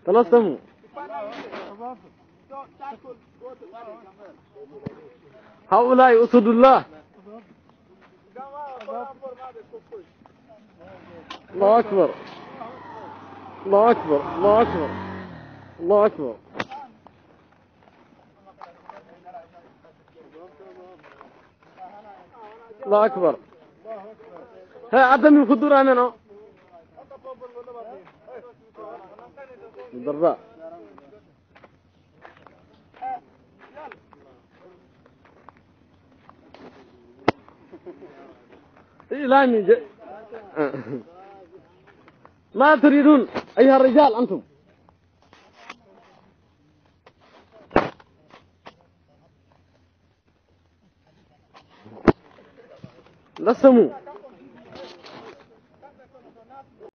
تلصموا. هؤلاء أسد الله. الله أكبر، الله أكبر، الله أكبر، الله أكبر. الله أكبر. ها عدم الخضور أمانه الضراء. لا ما تريدون أيها الرجال أنتم؟ لسموا.